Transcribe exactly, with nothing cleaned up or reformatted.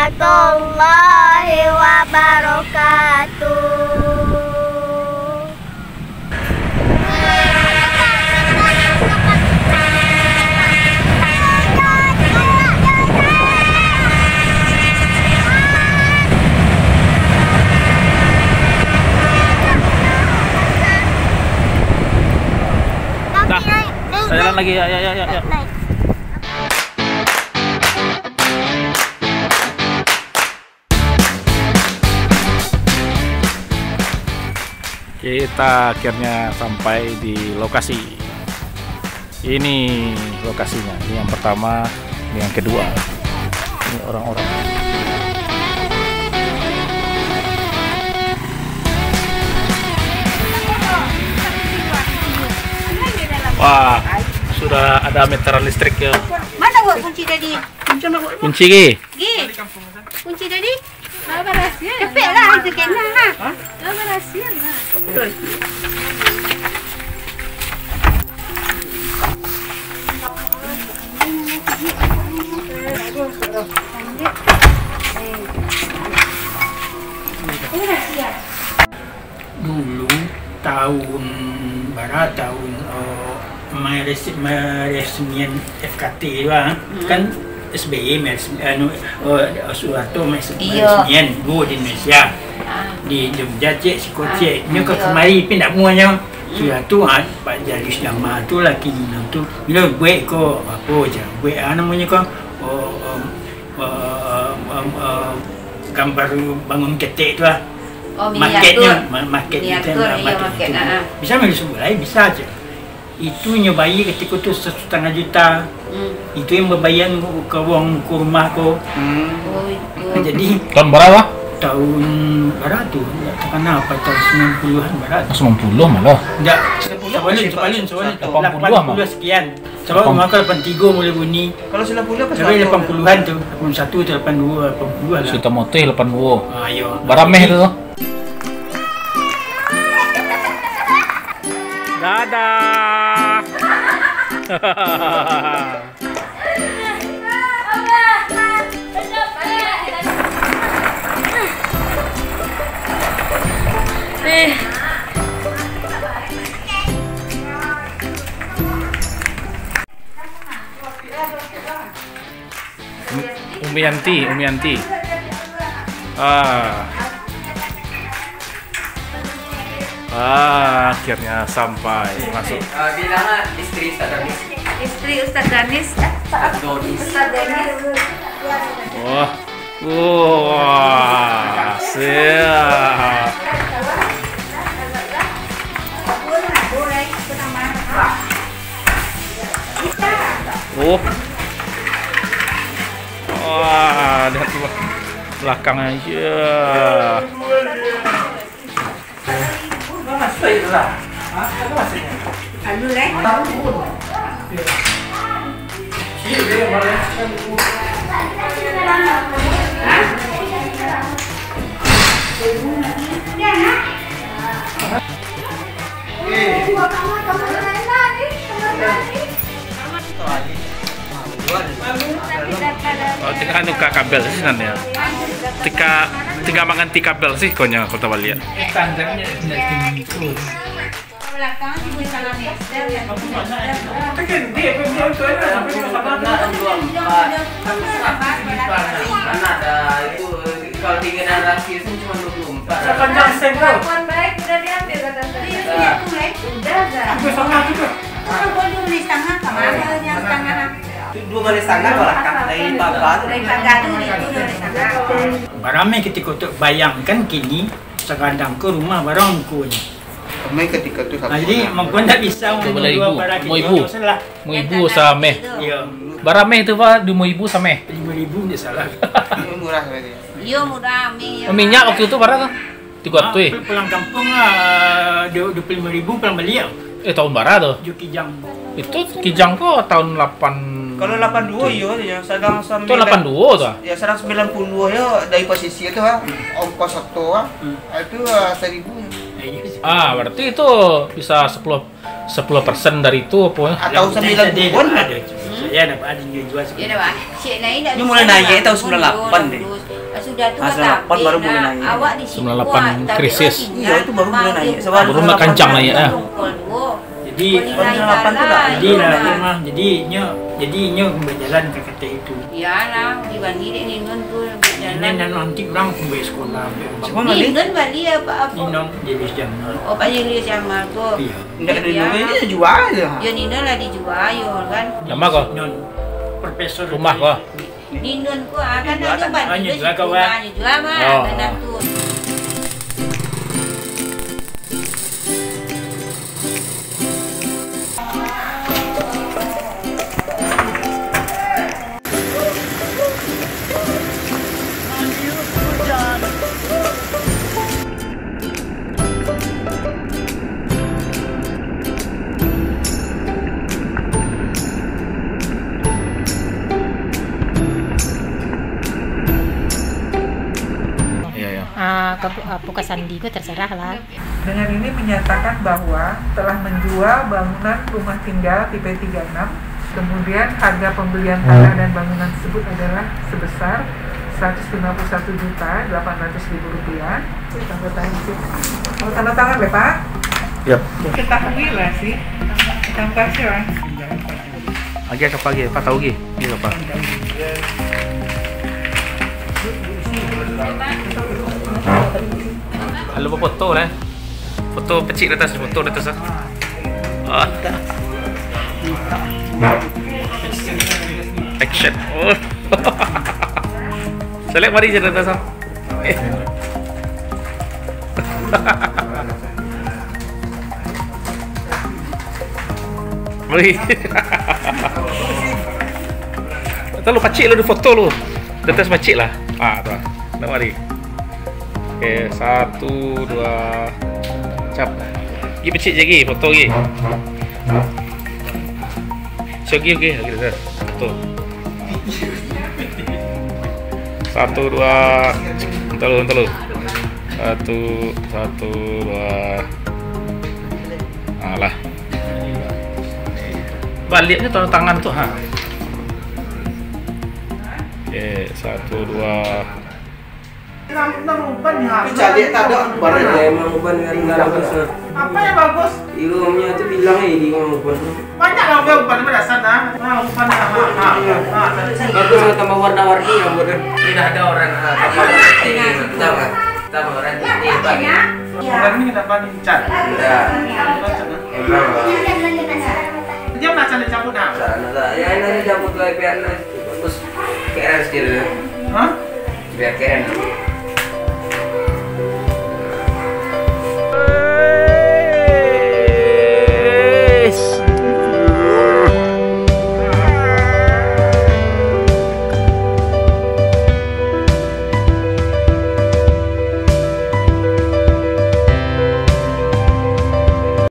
warahmatullahi wabarakatuh. Dah, kita jalan lagi, ya, ya, ya, ya, ya. Kita akhirnya sampai di lokasi. Ini lokasinya. Ini yang pertama, ini yang kedua. Ini orang-orang. Wah, sudah ada meteran listrik ya. Mana buat kunci tadi? Kunci, Gi. Gi. Kunci tadi? Lah barasiah. Cepek lah, itu kena lah. Hah? Lah barasiah lah. Dulu, tahun bara, tahun, eh, meres-, meresmian F K T tu lah. Hmm. Kan S B Y meres-, anu, eh, Soeharto meres-, Iyo. meresmian duo di Indonesia. Ah. Di Jogja ciek, siko ciek. Ah, nyo ka iyo. kamari, pi ndak muahnyo. Hmm. Sudah tu, ah, Pak Jalius Dama tu lah kini tu. Bilo buek ko, apo je, buek, ah, namonyo ko, oh, em, eh, em, em, eh, gambar bangun ketek tu lah. Oh, Marketnyo, miniatur. ma-, market Miniatur, gitu lah, iyo, market market, gitu. ah, ah. Bisa main sebut lain, bisa aja. Itu nyo bayar ketika tu satu setengah juta. Hmm. Itu yang berbayar ka wong muko rumah ko. Hmm. Oh, itu. Jadi, Tahun bara? Tahun bara tu, ndak takana apa, tahun sembilan puluhan bara tu. Sembilan puluh malah. Ndak, Sembilan puluh sabalun, masih sabalun, sabalun. Lapan puluh malah. Lapan puluh sekian. Sebab Lapan- rumah ko lapan tigo mulai bunyi. Kalau sembilan puluh apa Tapi sembilan puluh? lapan puluhan tu, lapan satu atau lapan dua, lapan puluhan lah. Suta Moteh lapan dua. Ah, iyo. Bara meh tu. Dadah. Eh. Umi Yanti, Umi Yanti. Ah. Ah, akhirnya sampai masuk. Eh, bilang lah istri Ustaz Danis. Istri Ustaz Danis, eh, Ustaz Donis. Ustaz Donis. Wah. Wah, siap. Oh. Wah, lihat tuh belakangnya. Ya. Anu, eh? Oh, tika nuka kabel sih nan ya. Tika, tika manganti kabel sih konya kota Baliak. Kalau di generasi itu cuma dua puluh empat. Sepanjang S M K. Kelakuan baik udah diambil kata saya. Iya, iya, itu, eh. Udah, dah. Itu sama juga. Itu kan gua dulu di setengah, kemana yang setengah? Itu dua kali setengah, malah kan dari papa tuh. Dari papa tuh, itu dua kali setengah. Barang meh ketika tu bayangkan kini, sekarang ke rumah barang kunya. Kami ketika tu satu Nah, jadi, orang. mangko ndak bisa Tiga belas ribu. Lima ribu. Lima ribu sameh. Iya. Bara meh tu, Pak, lima ribu sameh. Lima ribu ndak salah. Ini murah berarti. Iyo, murah, mi, iyo. Minyak waktu itu bara tu? Tiga ratus, eh? Ah, pulang kampung lah, dua puluh lima ribu pulang baliak. Eh, tahun bara tu? Jo Kijang. Itu Kijang ko tahun lapan Kalau lapan dua, iyo, ya, sadang sampai Itu lapan dua tu, ah? Ya, sadang sembilan puluh, ya, dari posisi tu, ah. Ongkos oto, ah. Hmm. Ah, itu, ah, seribu. Eh, iya sih. Ah, berarti itu bisa sepuluh, sepuluh persen dari itu apa, ya? Atau sembilan puluhan. Ada, saya dapat ada jual-jual Iyo dah, Bang. Cik Nai dah Ini mulai bisa naik lah. tahun sembilan lapan deh. Lulus. Dah tu. Ah, sembilan lapan baru mulai naik. Awak di situ, sembilan lapan ah, tapi krisis. Iya, itu baru mulai naik. Sebab baru nak kancang naik, ah. Jadi, jadi lah, mah, jadi inyo, jadi inyo berjalan ka kateh itu. Iyalah, dibanding dek Ninun tu berjalan. Ninun nanti urang pun bayar sekolah, bayar rumah. Ninun bali apa-apa. Ninun jenis jaman. Oh, Pak Jelis Jamal tu. Iya. Ndak ada Ninun, dia jual je. Ya, Ninun lah dijual, yo, kan. Nama kau? Ninun, profesor. Rumah kau? Ninun ko, ah, kan ado bali juo, kawan. Juo mah, oh, tanah tu. Iya, iya. Ah, ke, ah, buka sandi ko terserah lah. Dengan ini menyatakan bahwa telah menjual bangunan rumah tinggal tipe tiga enam, kemudian harga pembelian tanah dan bangunan tersebut adalah sebesar seratus lima puluh satu juta delapan ratus ribu rupiah. Tanda tangan, Cik. Oh, tanda tangan, ya, Pak? Yap. Ketahui lah, sih. Tambah, sih, Bang. Agi ka pagi, Pak, tahu gi? Ini apa? Halo, foto lah. Foto pecik di atas, foto di atas, ah. Ah. Action. Oh. Selek mari je di atas, ah. Eh. Wih. Tahu lu pacik lu di foto lu. Di atas pacik lah. Ah, tu lah. Nak mari. Oke, satu, dua, cap. Gi pecik je gi, foto gi. So, gi, oke, oke, dah. Foto. Satu, dua, entar lu, entar lu. Satu, satu, dua. Alah. Baliknya tanda tangan tu, ha. Oke, satu, dua. Caliak tak ada. Baru emang uban kan nggak bagus, nah. Apa yang bagus? Ilmunya tu bilang, eh, di rumah uban tu. Banyak lah uban, uban ni badasan dah. Ha, uban dah. Ha, ha, ha, ha. Bagus lah, tambah warna-warni rambut tu. Tidak ada orang, ha, tambah warna. Tambah, tambah warna. Ni, Pak. Uban ni kenapa ni cat? Tidak. Kenapa cat, ha? Emang, Pak. Dia pernah cari cabut, nah? Tak, tak, tak. Ya, ini cabut lah, biar, nah. Terus keren sekali. Hah? Biar keren.